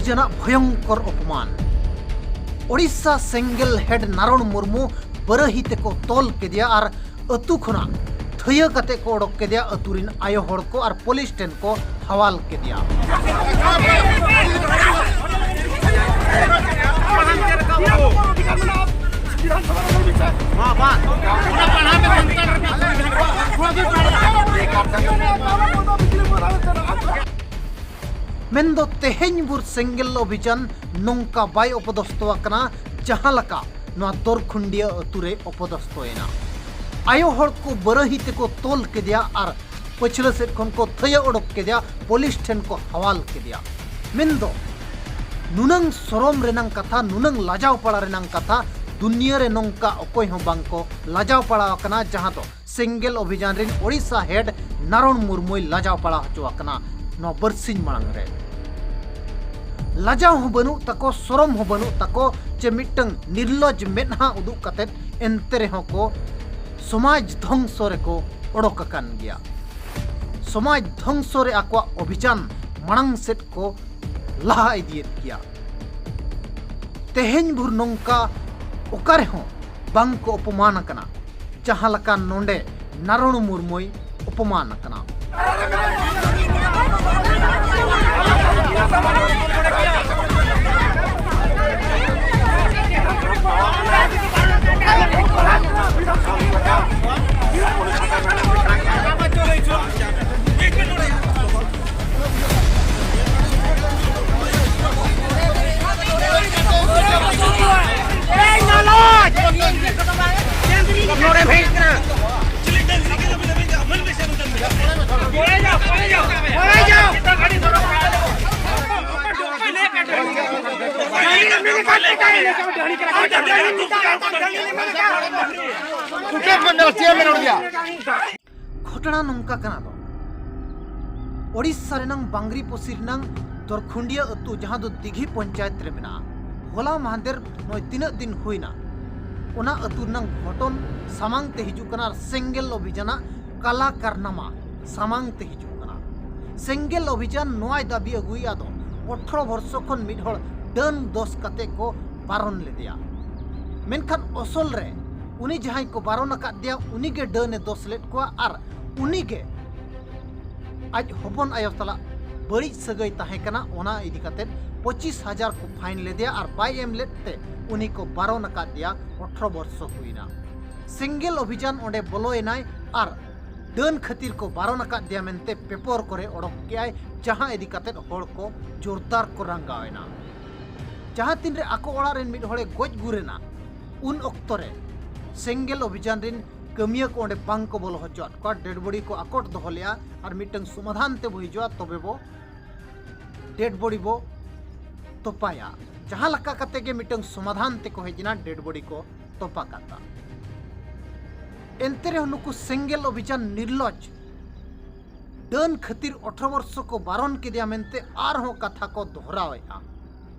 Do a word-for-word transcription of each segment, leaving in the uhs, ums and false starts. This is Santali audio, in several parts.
ᱡᱟᱱᱟᱜ ᱵᱷᱚᱭᱚᱝᱠᱚᱨ ᱚᱯᱚᱢᱟᱱ᱾ ᱳᱰᱤᱥᱟ ᱥᱮᱸᱜᱮᱞ ᱦᱮᱰ ᱱᱟᱨᱚᱬ ᱢᱩᱨᱢᱩ ᱵᱟᱨᱟᱹᱦᱤ ᱛᱮᱠᱚ ᱛᱚᱞ ᱠᱮᱫᱮᱭᱟ ᱟᱨ ᱟᱹᱛᱩ ᱠᱷᱚᱱᱟᱜ ᱛᱷᱟᱹᱭᱟᱹ ᱠᱟᱛᱮ ᱠᱚ ᱚᱰᱚᱠ ᱠᱮᱫᱮᱭᱟ᱾ ᱟᱹᱛᱩ ᱨᱤᱱ ᱟᱭᱳ ᱦᱚᱲ ᱠᱚ ᱟᱨ ᱯᱩᱞᱤᱥ ᱴᱷᱮᱱ ᱠᱚ ᱦᱟᱣᱟᱞ ᱠᱮᱫᱮᱭᱟ᱾ ᱢᱮᱱᱫᱚ ᱛᱮᱦᱮᱧ ᱵᱷᱳᱨ ᱥᱮᱸᱜᱮᱞ ᱚᱵᱷᱤᱡᱟᱱ ᱱᱚᱝᱠᱟ ᱵᱟᱭ ᱚᱯᱚᱫᱚᱥᱛᱚ ᱟᱠᱟᱱᱟ, ᱡᱟᱦᱟᱸ ᱞᱮᱠᱟ ᱱᱚᱣᱟ ᱫᱚᱨᱠᱷᱩᱱᱰᱤᱭᱟᱹ ᱟᱹᱛᱩ ᱨᱮ ᱚᱯᱚᱫᱚᱥᱛᱚᱭᱮᱱᱟ᱾ ᱟᱭᱳ ᱦᱚᱲ ᱠᱚ ᱵᱟᱨᱟᱹᱦᱤ ᱛᱮᱠᱚ ᱛᱚᱞ ᱠᱮᱫᱮᱭᱟ ᱟᱨ ᱯᱟᱹᱪᱷᱞᱟᱹ ᱥᱮᱫ ᱠᱷᱚᱱ ᱠᱚ ᱛᱷᱟᱹᱭᱟᱹ ᱚᱰᱚᱠ ᱠᱮᱫᱮᱭᱟ, ᱯᱩᱞᱤᱥ ᱴᱷᱮᱱ ᱠᱚ ᱦᱟᱣᱟᱞ ᱠᱮᱫᱮᱭᱟ᱾ ᱢᱮᱱᱫᱚ ᱱᱩᱱᱟᱹᱝ ᱥᱚᱨᱚᱢ ᱨᱮᱱᱟᱝ ᱠᱟᱛᱷᱟ, ᱱᱩᱱᱟᱹᱝ ᱞᱟᱡᱟᱣ ᱯᱟᱲᱟ ᱨᱮᱱᱟᱝ ᱠᱟᱛᱷᱟ ᱫᱩᱱᱤᱭᱟᱹ ᱨᱮ ᱱᱚᱝᱠᱟ ᱚᱠᱚᱭ ᱦᱚᱸ ᱵᱟᱝ ᱠᱚ ᱞᱟᱡᱟᱣ ᱯᱟᱲᱟᱣ ᱟᱠᱟᱱᱟ, ᱡᱟᱦᱟᱸ ᱫᱚ ᱥᱮᱸᱜᱮᱞ ᱚᱵᱷᱤᱡᱟᱱ ᱨᱤᱱ ᱳᱰᱤᱥᱟ ᱦᱮᱰ ᱱᱟᱨᱚᱬ ᱢᱩᱨᱢᱩᱭ ᱞᱟᱡᱟᱣ ᱯᱟᱲᱟᱣ ᱦᱚᱪᱚ ᱟᱠᱟᱱᱟ᱾ ᱱᱚᱣᱟ ᱵᱟᱨᱥᱤᱧ ᱢᱟᱲᱟᱝ ᱨᱮ ᱞᱟᱡᱟᱣ ᱦᱚᱸ ᱵᱟᱹᱱᱩᱜ ᱛᱟᱠᱚ, ᱥᱚᱨᱚᱢ ᱦᱚᱸ ᱵᱟᱹᱱᱩᱜ ᱛᱟᱠᱚ, ᱪᱮ ᱢᱤᱫᱴᱟᱝ ᱱᱤᱨᱞᱚᱡᱽ ᱢᱮᱫᱦᱟ ᱩᱫᱩᱜ ᱠᱟᱛᱮᱫ ᱮᱱᱛᱮ ᱨᱮᱦᱚᱸ ᱠᱚ ᱥᱚᱢᱟᱡᱽ ᱫᱷᱚᱝᱥᱚ ᱨᱮᱠᱚ ᱚᱰᱚᱠ ᱟᱠᱟᱱ ᱜᱮᱭᱟ᱾ ᱥᱚᱢᱟᱡᱽ ᱫᱷᱚᱝᱥᱚ ᱨᱮ ᱟᱠᱚᱣᱟᱜ ᱚᱵᱷᱤᱡᱟᱱ ᱢᱟᱲᱟᱝ ᱥᱮᱫ ᱠᱚ ᱞᱟᱦᱟ ᱤᱫᱤᱭᱮᱫ ᱜᱮᱭᱟ᱾ ᱛᱮᱦᱮᱧ ᱵᱷᱳᱨ ᱱᱚᱝᱠᱟ ᱚᱠᱟ ᱨᱮᱦᱚᱸ ᱵᱟᱝ ᱠᱚ ᱚᱯᱚᱢᱟᱱ ᱟᱠᱟᱱᱟ, ᱡᱟᱦᱟᱸ ᱞᱮᱠᱟ ᱱᱚᱰᱮ ᱱᱟᱨᱚᱬ ᱢᱩᱨᱢᱩᱭ ᱚᱯᱚᱢᱟᱱ ᱟᱠᱟᱱᱟ᱾ ᱜᱷᱚᱴᱚᱱᱟ ᱱᱚᱝᱠᱟ ᱠᱟᱱᱟ ᱫᱚ, ᱳᱰᱤᱥᱟ ᱨᱮᱱᱟᱝ ᱵᱟᱝᱨᱤᱯᱚᱥᱤ ᱨᱮᱱᱟᱝ ᱫᱚᱨᱠᱷᱩᱱᱰᱤᱭᱟᱹ ᱟᱹᱛᱩ, ᱡᱟᱦᱟᱸ ᱫᱚ ᱫᱤᱜᱷᱤ ᱯᱚᱧᱪᱟᱭᱮᱛ ᱨᱮ ᱢᱮᱱᱟᱜᱼᱟ, ᱦᱚᱞᱟ ᱢᱟᱦᱫᱮᱨ ᱱᱚᱜᱼᱚᱭ ᱛᱤᱱᱟᱹᱜ ᱫᱤᱱ ᱦᱩᱭᱱᱟ, ᱚᱱᱟ ᱟᱹᱛᱩ ᱨᱮᱱᱟᱝ ᱜᱷᱚᱴᱚᱱ ᱥᱟᱢᱟᱝ ᱛᱮ ᱦᱤᱡᱩᱜ ᱠᱟᱱᱟ ᱟᱨ ᱥᱮᱸᱜᱮᱞ ᱚᱵᱷᱤᱡᱟᱱᱟᱜ ᱠᱟᱞᱟ ᱠᱟᱨᱱᱟᱢᱟ ᱥᱟᱢᱟᱝ ᱛᱮ ᱦᱤᱡᱩᱜ ᱠᱟᱱᱟ᱾ ᱥᱮᱸᱜᱮᱞ ᱚᱵᱷᱤᱡᱟᱱ ᱱᱚᱣᱟᱭ ᱫᱟᱹᱵᱤ ᱟᱹᱜᱩᱭᱮᱫᱼᱟ ᱫᱚ, ᱟᱴᱷᱨᱚ ᱵᱚᱨᱥᱚ ᱠᱷᱚᱱ ᱢᱤᱫ ᱦᱚᱲ ᱰᱟᱹᱱ ᱫᱚᱥ ᱠᱟᱛᱮ ᱠᱚ ᱵᱟᱨᱚᱱ ᱞᱮᱫᱮᱭᱟ᱾ ᱢᱮᱱᱠᱷᱟᱱ ᱚᱥᱚᱞ ᱨᱮ ᱩᱱᱤ ᱡᱟᱦᱟᱸᱭ ᱠᱚ ᱵᱟᱨᱚᱱ ᱟᱠᱟᱫ ᱫᱮᱭᱟ, ᱩᱱᱤ ᱜᱮ ᱰᱟᱹᱱ ᱮ ᱫᱚᱥ ᱞᱮᱫ ᱠᱚᱣᱟ ᱟᱨ ᱩᱱᱤ ᱜᱮ ᱟᱡ ᱦᱚᱯᱚᱱ ᱟᱭᱳ ᱥᱟᱞᱟᱜ ᱵᱟᱹᱲᱤᱡ ᱥᱟᱹᱜᱟᱹᱭ ᱛᱟᱦᱮᱸ ᱠᱟᱱᱟ᱾ ᱚᱱᱟ ᱤᱫᱤ ᱠᱟᱛᱮ ᱯᱚᱸᱪᱤᱥ ᱦᱟᱡᱟᱨ ᱠᱚ ᱯᱷᱟᱭᱤᱱ ᱞᱮᱫᱮᱭᱟ ᱟᱨ ᱵᱟᱭ ᱮᱢ ᱞᱮᱫ ᱛᱮ ᱩᱱᱤ ᱠᱚ ᱵᱟᱨᱚᱱ ᱟᱠᱟᱫ ᱫᱮᱭᱟ᱾ ᱟᱴᱷᱨᱚ ᱵᱚᱨᱥᱚ ᱦᱩᱭᱱᱟ᱾ ᱥᱮᱸᱜᱮᱞ ᱚᱵᱷᱤᱡᱟᱱ ᱚᱸᱰᱮ ᱵᱚᱞᱚᱭᱮᱱᱟᱭ ᱟᱨ ᱰᱟᱹᱱ ᱠᱷᱟᱹᱛᱤᱨ ᱠᱚ ᱵᱟᱨᱚᱱ ᱟᱠᱟᱫ ᱫᱮᱭᱟ ᱢᱮᱱᱛᱮ ᱯᱮᱯᱚᱨ ᱠᱚᱨᱮ ᱚᱰᱚᱠ ᱠᱮᱜᱼᱟᱭ, ᱡᱟᱦᱟᱸ ᱤᱫᱤ ᱠᱟᱛᱮ ᱦᱚᱲ ᱠᱚ ᱡᱳᱨᱫᱟᱨ ᱠᱚ ᱨᱟᱸᱜᱟᱣ ᱮᱱᱟ᱾ ᱡᱟᱦᱟᱸ ᱛᱤᱱᱨᱮ ᱟᱠᱚ ᱚᱲᱟᱜ ᱨᱮᱱ ᱢᱤᱫ ᱦᱚᱲᱮ ᱜᱚᱡ ᱜᱩᱨ ᱮᱱᱟ, ᱩᱱ ᱚᱠᱛᱚ ᱨᱮ ᱥᱮᱸᱜᱮᱞ ᱚᱵᱷᱤᱡᱟᱱ ᱨᱮᱱ ᱠᱟᱹᱢᱤᱭᱟᱹ ᱠᱚ ᱚᱸᱰᱮ ᱵᱟᱝ ᱠᱚ ᱵᱚᱞᱚ ᱦᱚᱪᱚᱣᱟᱫ ᱠᱚᱣᱟ᱾ ᱰᱮᱰ ᱵᱚᱰᱤ ᱠᱚ ᱟᱠᱚᱴ ᱫᱚᱦᱚ ᱞᱮᱜᱼᱟ ᱟᱨ ᱢᱤᱫᱴᱟᱝ ᱥᱚᱢᱟᱫᱷᱟᱱ ᱛᱮ ᱵᱚ ᱦᱤᱡᱩᱜᱼᱟ, ᱛᱚᱵᱮ ᱵᱚ ᱰᱮᱰ ᱵᱚᱰᱤ ᱵᱚ ᱛᱚᱯᱟᱭᱟ᱾ ᱡᱟᱦᱟᱸ ᱞᱮᱠᱟ ᱠᱟᱛᱮ ᱜᱮ ᱢᱤᱫᱴᱟᱝ ᱥᱚᱢᱟᱫᱷᱟᱱ ᱛᱮᱠᱚ ᱦᱮᱡ ᱮᱱᱟ, ᱰᱮᱰ ᱵᱚᱰᱤ ᱠᱚ ᱛᱚᱯᱟ ᱠᱟᱫᱟ᱾ ᱮᱱᱛᱮ ᱨᱮᱦᱚᱸ ᱱᱩᱠᱩ ᱥᱮᱸᱜᱮᱞ ᱚᱵᱷᱤᱡᱟᱱ ᱱᱤᱨᱞᱚᱡᱽ ᱰᱟᱹᱱ ᱠᱷᱟᱹᱛᱤᱨ ᱟᱴᱷᱨᱚ ᱵᱚᱨᱥᱚ ᱠᱚ ᱵᱟᱨᱚᱱ ᱠᱮᱫᱮᱭᱟ ᱢᱮᱱᱛᱮ ᱟᱨᱦᱚᱸ ᱠᱟᱛᱷᱟ ᱠᱚ ᱫᱚᱦᱨᱟᱣᱮᱫᱼᱟ᱾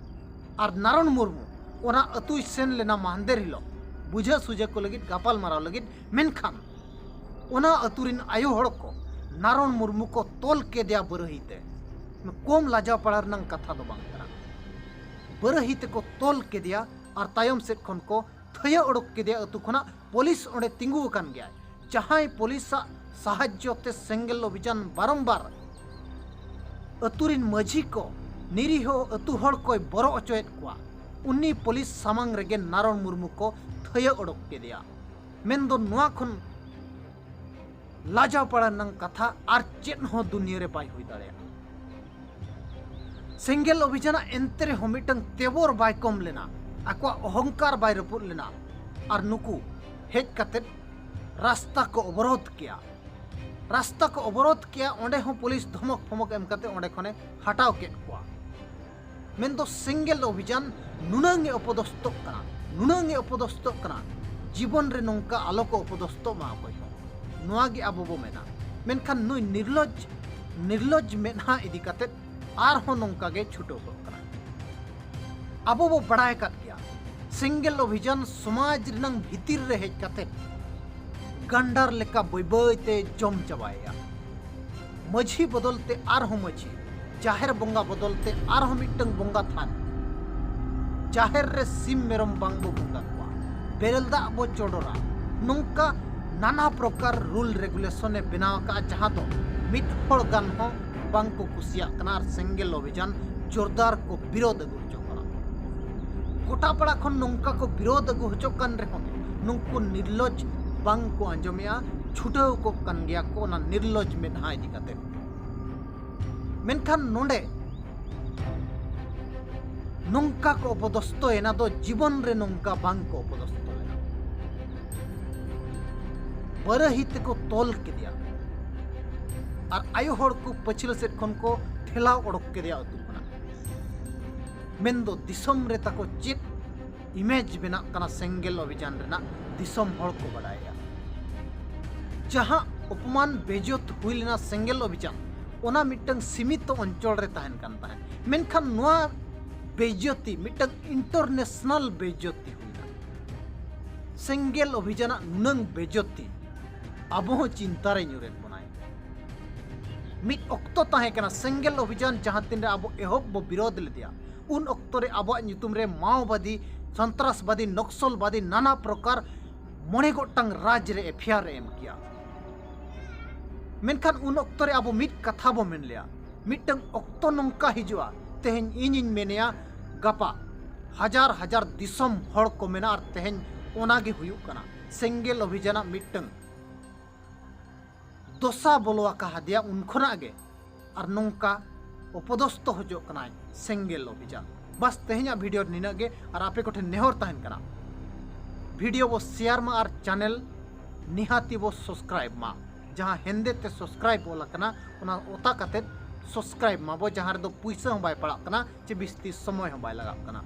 ᱟᱨ ᱱᱟᱨᱚᱱ ᱢᱩᱨᱢᱩ ᱚᱱᱟ ᱟᱹᱛᱩᱭ ᱥᱮᱱ ᱞᱮᱱᱟ ᱢᱟᱦᱫᱮᱨ ᱦᱤᱞᱳᱜ ᱵᱩᱡᱷᱟᱹ ᱥᱩᱡᱷᱟᱹ ᱠᱚ ᱞᱟᱹᱜᱤᱫ, ᱜᱟᱯᱟᱞ ᱢᱟᱨᱟᱣ ᱞᱟᱹᱜᱤᱫ᱾ ᱢᱮᱱᱠᱷᱟᱱ ᱚᱱᱟ ᱟᱹᱛᱩ ᱨᱮᱱ ᱟᱭᱳ ᱦᱚᱲ ᱠᱚ ᱱᱟᱨᱚᱱ ᱢᱩᱨᱢᱩ ᱠᱚ ᱛᱚᱞ ᱠᱮᱫᱮᱭᱟ ᱵᱟᱹᱨᱟᱹᱦᱤ ᱛᱮ᱾ ᱠᱚᱢ ᱞᱟᱡᱟᱣ ᱯᱟᱲᱟ ᱨᱮᱱᱟᱜ ᱠᱟᱛᱷᱟ ᱫᱚ ᱵᱟᱝ ᱠᱟᱱᱟ᱾ ᱵᱟᱹᱨᱟᱹᱦᱤ ᱛᱮᱠᱚ ᱛᱚᱞ ᱠᱮᱫᱮᱭᱟ ᱟᱨ ᱛᱟᱭᱚᱢ ᱥᱮᱫ ᱠᱷᱚᱱ ᱠᱚ ᱛᱷᱟᱹᱭᱟᱹ ᱚᱰᱚᱠ ᱠᱮᱫᱮᱭᱟ ᱟᱹᱛᱩ ᱠᱷᱚᱱᱟᱜ᱾ ᱯᱩᱞᱤᱥ ᱚᱸᱰᱮ ᱛᱤᱸᱜᱩ ᱟᱠᱟᱱ ᱜᱮᱭᱟᱭ᱾ ᱡᱟᱦᱟᱸᱭ ᱯᱩᱞᱤᱥᱟᱜ ᱥᱟᱦᱟᱡᱽᱡᱚ ᱛᱮ ᱥᱮᱸᱜᱮᱞ ᱚᱵᱷᱤᱡᱟᱱ ᱵᱟᱨᱚᱢᱵᱟᱨ ᱟᱹᱛᱩ ᱨᱤᱱ ᱢᱟᱹᱡᱷᱤ ᱠᱚ, ᱱᱤᱨᱤᱦᱚ ᱟᱹᱛᱩ ᱦᱚᱲ ᱠᱚᱭ ᱵᱚᱨᱚ ᱚᱪᱚᱭᱮᱫ ᱠᱚᱣᱟ, ᱩᱱᱤ ᱯᱩᱞᱤᱥ ᱥᱟᱢᱟᱝ ᱨᱮᱜᱮ ᱱᱟᱨᱚᱱ ᱢᱩᱨᱢᱩ ᱠᱚ ᱛᱷᱟᱹᱭᱟᱹ ᱚᱰᱚᱠ ᱠᱮᱫᱮᱭᱟ᱾ ᱢᱮᱱᱫᱚ ᱱᱚᱣᱟ ᱠᱷᱚᱱ ᱞᱟᱡᱟᱣ ᱯᱟᱲᱟ ᱨᱮᱱᱟᱜ ᱠᱟᱛᱷᱟ ᱟᱨ ᱪᱮᱫ ᱦᱚᱸ ᱫᱩᱱᱤᱭᱟᱹ ᱨᱮ ᱵᱟᱭ ᱦᱩᱭ ᱫᱟᱲᱮᱭᱟᱜᱼᱟ᱾ ᱥᱮᱸᱜᱮᱞ ᱚᱵᱷᱤᱡᱟᱱᱟᱜ ᱮᱱᱛᱮ ᱨᱮᱦᱚᱸ ᱢᱤᱫᱴᱟᱝ ᱛᱮᱵᱚᱨ ᱵᱟᱭ ᱠᱚᱢ ᱞᱮᱱᱟ, ᱟᱠᱚᱣᱟᱜ ᱚᱦᱚᱝᱠᱟᱨ ᱵᱟᱭ ᱨᱟᱹᱯᱩᱫ ᱞᱮᱱᱟ᱾ ᱟᱨ ᱱᱩᱠᱩ ᱦᱮᱡ ᱠᱟᱛᱮ ᱨᱟᱥᱛᱟ ᱠᱚ ᱚᱵᱚᱨᱳᱫᱷ ᱠᱮᱜᱼᱟ᱾ ᱨᱟᱥᱛᱟ ᱠᱚ ᱚᱵᱚᱨᱳᱫᱷ ᱠᱮᱜᱼᱟ, ᱚᱸᱰᱮ ᱦᱚᱸ ᱯᱩᱞᱤᱥ ᱫᱷᱚᱢᱚᱠ ᱯᱷᱚᱢᱚᱠ ᱮᱢ ᱠᱟᱛᱮ ᱚᱸᱰᱮ ᱠᱷᱚᱱᱮ ᱦᱟᱴᱟᱣ ᱠᱮᱫ ᱠᱚᱣᱟ᱾ ᱢᱮᱱᱫᱚ ᱥᱮᱸᱜᱮᱞ ᱚᱵᱷᱤᱡᱟᱱ ᱱᱩᱱᱟᱹᱝ ᱮ ᱚᱯᱚᱫᱚᱥᱛᱚᱜ ᱠᱟᱱᱟ, ᱱᱩᱱᱟᱹᱝ ᱮ ᱚᱯᱚᱫᱚᱥᱛᱚᱜ ᱠᱟᱱᱟ, ᱡᱤᱵᱚᱱ ᱨᱮ ᱱᱚᱝᱠᱟ ᱟᱞᱚ ᱠᱚ ᱚᱯᱚᱫᱚᱥᱛᱚᱜ ᱢᱟ ᱚᱠᱚᱭ ᱦᱚᱸ᱾ ᱱᱚᱣᱟ ᱜᱮ ᱟᱵᱚ ᱵᱚ ᱢᱮᱱᱟ᱾ ᱢᱮᱱᱠᱷᱟᱱ ᱱᱩᱭ ᱱᱤᱨᱞᱚᱡᱽ, ᱱᱤᱨᱞᱚᱡᱽ ᱢᱮᱫᱦᱟ ᱤᱫᱤ ᱠᱟᱛᱮ ᱟᱨᱦᱚᱸ ᱱᱚᱝᱠᱟ ᱜᱮ ᱪᱷᱩᱴᱟᱹᱣ ᱠᱚᱜ ᱠᱟᱱᱟ᱾ ᱟᱵᱚ ᱵᱚ ᱵᱟᱲᱟᱭ ᱟᱠᱟᱫ ᱜᱮᱭᱟ, ᱥᱮᱸᱜᱮᱞ ᱚᱵᱷᱤᱡᱟᱱ ᱥᱚᱢᱟᱡᱽ ᱨᱮᱱᱟᱝ ᱵᱷᱤᱛᱤᱨ ᱨᱮ ᱦᱮᱡ ᱠᱟᱛᱮ ᱜᱟᱱᱰᱟᱨ ᱞᱮᱠᱟ ᱵᱟᱹᱭ ᱵᱟᱹᱭ ᱛᱮ ᱡᱚᱢ ᱪᱟᱵᱟᱭᱮᱭᱟ᱾ ᱢᱟᱹᱡᱷᱤ ᱵᱚᱫᱚᱞ ᱛᱮ ᱟᱨᱦᱚᱸ ᱢᱟᱹᱡᱷᱤ, ᱡᱟᱦᱮᱨ ᱵᱚᱸᱜᱟ ᱵᱚᱫᱚᱞ ᱛᱮ ᱟᱨᱦᱚᱸ ᱢᱤᱫᱴᱟᱝ ᱵᱚᱸᱜᱟ ᱛᱷᱟᱱ, ᱡᱟᱦᱮᱨ ᱨᱮ ᱥᱤᱢ ᱢᱮᱨᱚᱢ ᱵᱟᱝ ᱵᱚ ᱵᱚᱸᱜᱟ ᱠᱚᱣᱟ, ᱵᱮᱨᱮᱞ ᱫᱟᱜ ᱵᱚ ᱪᱚᱰᱚᱨᱟ, ᱱᱚᱝᱠᱟ ᱱᱟᱱᱟ ᱯᱨᱚᱠᱟᱨ ᱨᱩᱞ ᱨᱮᱜᱩᱞᱮᱥᱚᱱ ᱮ ᱵᱮᱱᱟᱣ ᱟᱠᱟᱫᱼᱟ, ᱡᱟᱦᱟᱸ ᱫᱚ ᱢᱤᱫ ᱦᱚᱲ ᱜᱟᱱ ᱦᱚᱸ ᱵᱟᱝ ᱠᱚ ᱠᱩᱥᱤᱭᱟᱜ ᱠᱟᱱᱟ ᱟᱨ ᱥᱮᱸᱜᱮᱞ ᱚᱵᱷᱤᱡᱟᱱ ᱡᱳᱨᱫᱟᱨ ᱠᱚ ᱵᱤᱨᱳᱫ ᱟᱹᱜᱩ ᱦᱚᱪᱚ ᱠᱟᱱᱟ᱾ ᱜᱚᱴᱟ ᱯᱟᱲᱟ ᱠᱷᱚᱱ ᱱᱚᱝᱠᱟ ᱠᱚ ᱵᱤᱨᱳᱫ ᱟᱹᱜᱩ ᱦᱚᱪᱚ ᱠᱟᱱ ᱨᱮᱦᱚᱸ ᱱᱩᱠᱩ ᱱᱤᱨᱞᱚᱡᱽ ᱵᱟᱝ ᱠᱚ ᱟᱸᱡᱚᱢᱮᱜᱼᱟ, ᱪᱷᱩᱴᱟᱹᱣ ᱠᱚᱜ ᱠᱟᱱ ᱜᱮᱭᱟ ᱠᱚ ᱚᱱᱟ ᱱᱤᱨᱞᱚᱡᱽ ᱢᱮᱫᱦᱟ ᱤᱫᱤ ᱠᱟᱛᱮ᱾ ᱢᱮᱱᱠᱷᱟᱱ ᱱᱚᱰᱮ ᱱᱚᱝᱠᱟ ᱠᱚ ᱚᱯᱚᱫᱚᱥᱛᱚᱭᱮᱱᱟ ᱫᱚ ᱡᱤᱵᱚᱱ ᱨᱮ ᱱᱚᱝᱠᱟ ᱵᱟᱝ ᱠᱚ ᱚᱯᱚᱫᱚᱥᱛᱚ ᱞᱮᱱᱟ᱾ ᱵᱟᱨᱟᱹᱦᱤ ᱛᱮᱠᱚ ᱛᱚᱞ ᱠᱮᱫᱮᱭᱟ ᱟᱨ ᱟᱭᱳ ᱦᱚᱲ ᱠᱚ ᱯᱟᱹᱪᱷᱞᱟᱹ ᱥᱮᱫ ᱠᱷᱚᱱ ᱠᱚ ᱴᱷᱮᱞᱟᱣ ᱚᱰᱚᱠ ᱠᱮᱫᱮᱭᱟ ᱟᱹᱛᱩ ᱠᱷᱚᱱᱟᱜ᱾ ᱢᱮᱱᱫᱚ ᱫᱤᱥᱚᱢ ᱨᱮ ᱛᱟᱠᱚ ᱪᱮᱫ ᱤᱢᱮᱡᱽ ᱵᱮᱱᱟᱜ ᱠᱟᱱᱟ ᱥᱮᱸᱜᱮᱞ ᱚᱵᱷᱤᱡᱟᱱ ᱨᱮᱱᱟᱜ, ᱫᱤᱥᱚᱢ ᱦᱚᱲ ᱠᱚ ᱵᱟᱰᱟᱭᱟ᱾ ᱡᱟᱦᱟᱸ ᱚᱯᱚᱢᱟᱱ ᱵᱮᱡᱚᱛ ᱦᱩᱭ ᱞᱮᱱᱟ ᱥᱮᱸᱜᱮᱞ ᱚᱵᱷᱤᱡᱟᱱ, ᱚᱱᱟ ᱢᱤᱫᱴᱟᱝ ᱥᱤᱢᱤᱛᱚ ᱚᱧᱪᱚᱞ ᱨᱮ ᱛᱟᱦᱮᱱ ᱠᱟᱱ ᱛᱟᱦᱮᱸᱫ, ᱢᱮᱱᱠᱷᱟᱱ ᱱᱚᱣᱟ ᱵᱮᱡᱚᱛᱤ ᱢᱤᱫᱴᱟᱝ ᱤᱱᱴᱟᱨᱱᱮᱥᱱᱟᱞ ᱵᱮᱡᱚᱛᱤ ᱦᱩᱭᱱᱟ᱾ ᱥᱮᱸᱜᱮᱞ ᱚᱵᱷᱤᱡᱟᱱᱟᱜ ᱱᱩᱱᱟᱹᱝ ᱵᱮᱡᱚᱛᱤ ᱟᱵᱚ ᱦᱚᱸ ᱪᱤᱱᱛᱟ ᱨᱮ ᱧᱩᱨᱮᱫ ᱵᱚᱱᱟᱭ᱾ ᱢᱤᱫ ᱚᱠᱛᱚ ᱛᱟᱦᱮᱸ ᱠᱟᱱᱟ ᱥᱮᱸᱜᱮᱞ ᱚᱵᱷᱤᱡᱟᱱ, ᱡᱟᱦᱟᱸ ᱛᱤᱱᱨᱮ ᱟᱵᱚ ᱮᱦᱚᱵ ᱵᱚ ᱵᱤᱨᱳᱫ ᱞᱮᱫᱮᱭᱟ, ᱩᱱ ᱚᱠᱛᱚ ᱨᱮ ᱟᱵᱚᱣᱟᱜ ᱧᱩᱛᱩᱢ ᱨᱮ ᱢᱟᱣᱵᱟᱫᱤ, ᱥᱚᱱᱛᱨᱟᱥᱵᱟᱫᱤ, ᱱᱚᱠᱥᱚᱞᱵᱟᱫᱤ, ᱱᱟᱱᱟ ᱯᱨᱚᱠᱟᱨ ᱢᱚᱬᱮ ᱜᱚᱴᱟᱝ ᱨᱟᱡᱽ ᱨᱮ ᱮᱯᱷ ᱟᱭ ᱟᱨ ᱮ ᱮᱢ ᱠᱮᱭᱟ᱾ ᱢᱮᱱᱠᱷᱟᱱ ᱩᱱ ᱚᱠᱛᱚ ᱨᱮ ᱟᱵᱚ ᱢᱤᱫ ᱠᱟᱛᱷᱟ ᱵᱚ ᱢᱮᱱ ᱞᱮᱭᱟ, ᱢᱤᱫᱴᱟᱝ ᱚᱠᱛᱚ ᱱᱚᱝᱠᱟ ᱦᱤᱡᱩᱜᱼᱟ, ᱛᱮᱦᱮᱧ ᱤᱧᱤᱧ ᱢᱮᱱᱮᱭᱟ, ᱜᱟᱯᱟ ᱦᱟᱡᱟᱨ ᱦᱟᱡᱟᱨ ᱫᱤᱥᱚᱢ ᱦᱚᱲ ᱠᱚ ᱢᱮᱱᱟ, ᱟᱨ ᱛᱮᱦᱮᱧ ᱚᱱᱟ ᱜᱮ ᱦᱩᱭᱩᱜ ᱠᱟᱱᱟ᱾ ᱥᱮᱸᱜᱮᱞ ᱚᱵᱷᱤᱡᱟᱱᱟᱜ ᱢᱤᱫᱴᱟᱝ ᱫᱚᱥᱟ ᱵᱚᱞᱚ ᱟᱠᱟᱫᱮᱭᱟ ᱩᱱ ᱠᱷᱚᱱᱟᱜ ᱜᱮ, ᱟᱨ ᱱᱚᱝᱠᱟ ᱚᱯᱚᱫᱚᱥᱛᱚ ᱦᱚᱪᱚᱜ ᱠᱟᱱᱟᱭ ᱥᱮᱸᱜᱮᱞ ᱚᱵᱷᱤᱡᱟᱱ᱾ ᱵᱟᱥ, ᱛᱮᱦᱮᱧᱟᱜ ᱵᱷᱤᱰᱤᱭᱳ ᱱᱤᱱᱟᱹᱜ ᱜᱮ, ᱟᱨ ᱟᱯᱮ ᱠᱚᱴᱷᱮᱱ ᱱᱮᱦᱚᱨ ᱛᱟᱦᱮᱱ ᱠᱟᱱᱟ, ᱵᱷᱤᱰᱤᱭᱳ ᱵᱚ ᱥᱮᱭᱟᱨ ᱢᱟ ᱟᱨ ᱪᱮᱱᱮᱞ ᱱᱤᱦᱟᱹᱛᱤ ᱵᱚ ᱥᱟᱵᱥᱠᱨᱟᱭᱤᱵ ᱢᱟ᱾ ᱡᱟᱦᱟᱸ ᱦᱮᱸᱫᱮ ᱛᱮ ᱥᱟᱵᱥᱠᱨᱟᱭᱤᱵ ᱚᱞ ᱟᱠᱟᱱᱟ, ᱚᱱᱟ ᱚᱛᱟ ᱠᱟᱛᱮᱫ ᱥᱟᱵᱥᱠᱨᱟᱭᱤᱵ ᱢᱟᱵᱚ, ᱡᱟᱦᱟᱸ ᱨᱮᱫᱚ ᱯᱩᱭᱥᱟᱹ ᱦᱚᱸ ᱵᱟᱭ ᱯᱟᱲᱟᱜ ᱠᱟᱱᱟ ᱪᱮ ᱵᱤᱥᱛᱤ ᱥᱚᱢᱚᱭ ᱦᱚᱸ ᱵᱟᱭ ᱞᱟᱜᱟᱜ ᱠᱟᱱᱟ᱾